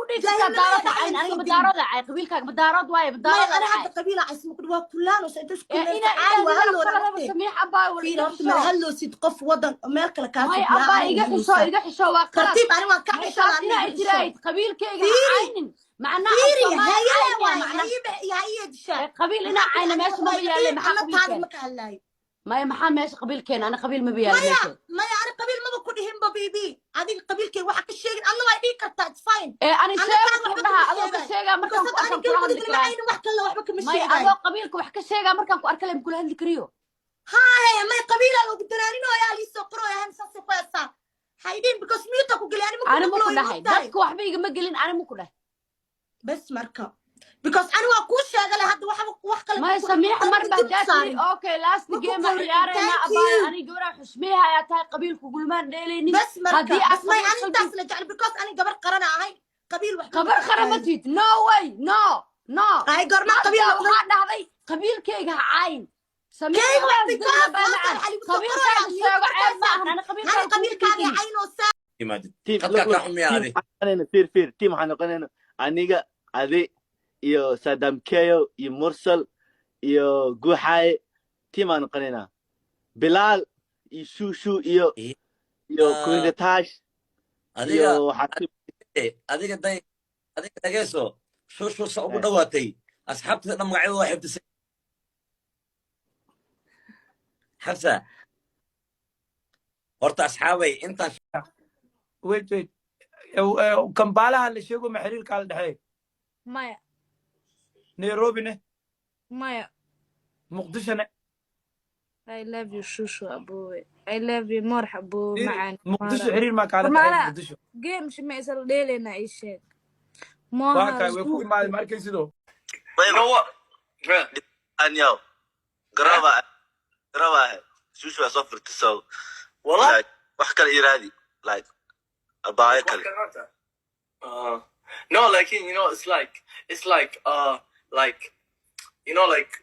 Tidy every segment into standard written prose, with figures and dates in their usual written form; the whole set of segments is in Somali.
dhihi kartaa Jaahilnimada Daarood ha cayn? dhexdeeda Aniga soo ma gelin. Daarood ha cay? Qabiilkaaga ma Daarood waaye? Ma Maya, Daarood ani ha hadda cay? Qabiila caysma ku waa kulaanaysa inta isku Ee kuleysa ina caadi waa ina hadlooda kala rabo. Nafteed Samiix abaa wala fiir iga horta ma xisho. Hadloosid qof wadan meel kale kaa Maya fog yaa abaa aniga iga xisho. hadloosaa. Iga xisho, waa qalad. Tartiib, ani waan ka May xishoda. taas Aniga inaa iga xisho. itiraahid qabiilkayga ha Fiiri. caynin, macnaha af Fiiri Soomaali hayale caynaya waay macnaha. Haye haye dishaa. Ee qabiil inaa Maxaa cayna aniga meesha maba waa yaalle. dhihin Maxaa ana taada qabiilkeena? Ma ka hadlaayo. Maya, maxaa meesha qabiilkeena? Ana qabiil maba yaalla Maya. meesha. Maya, ani qabiil maba ku dhihinba. Bibi, adiga qabiilkay waxa ka sheegin alla waa dhihi kartaa, it's fine. Ee ani Ana sheega taada ku waxba dhaha kama adoo ka sheegayo sheegaa because markaan ku hadda ani arkaan kula hadli Galmudug lama karaa. caynin, wax kale waxba kama Maya, sheegayo. adoo qabiilka wax ka sheegaa markaan ku arka lem kula hadli kariyo. Haye, may qabiilaa loogu daraarinooyaa, liisoo qorooya han saasay ku heesaa haydhin because mute ku geli ani ma ku Ani ma ku maqlooyo dhahay mogtahay. Dadka waxba igama gelin, ani ma ku dhahay. Bes marka because ani waa kuu sheegale hadda waxba wax kale Maya ma ku Samiixa, mar dib baa haddaa tiri saarin. Okay, last Ma ku game qawrin. ciyaarayna. Thank Abaa you. ani gabadha xushmeeha ayaa tahay, qabiil kugulmaan dheelaynin. Bes marka Haddii aad bas may qabiil ani intaas la jecel because ani gabar qarana ahay, qabiil waxba ma qabar ka qara ma aqaanin. tihid. No way, no, no. Ay goorma qabiil Hadda noqday? waxaa dhahday qabiilkayga ha cayn. Samiixa, Kayga waxaas because gelina baa halkan macaan. waxaa ligu soo Qabiilkaaga qorayaa mute sheego ceeb markaa ma ahan. saaran Ani hani qabiilkaaga kuma qabiilkaaga diidin. Caynoo saa Yimaadid team khadkaa look kaa look xumiya team adi. Waxaan noqonayna, fiir fiir, team waxaan noqonayna aniga, adi iyo Sadam Keyo iyo Mursal iyo Guuxaaye. Team aan noqonaynaa, Bilaal iyo Shushu iyo Queen Tash adiga iyo waxaa adiga day, adiga dhageyso, Shushu sa ugu dhawaatay asxaabtida dhan magacyadooda waa xifdisay. Xabsa horta asxaabay intaan Wait, wait. Kambaalaha la sheego ma xiriirkaa la dhexeey? Maya. Nairobine? Maya. Muqdishone? I love you, Shushu abowe. I love you more, abowe macaan. Muqdisho xiriir maa kaala dhexeey? Maala Muqdisho game shima isla dheelena, ii sheeg. Waa Moha. kaay way ku imaaday, ma arkaysidoo? You know what? Yeah. Anyow, garaba garaba Shushu waa soo furtay, so Wallah? like wax kale iraadi, like abaayo kale. No, like it's like like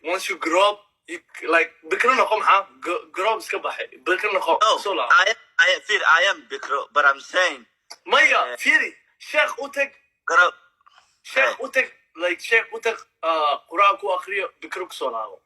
once you grow up, you like bikro noqo, maxaa grow up iska baxay, bikro noqo. No. Soo laabo. I feel I am bikro, but I'm saying Maya, fiiri, sheekh u tag. Garab. Sheekh u tag, like sheekh u tag, quraan ku akriyo, bikro ku soo laabo.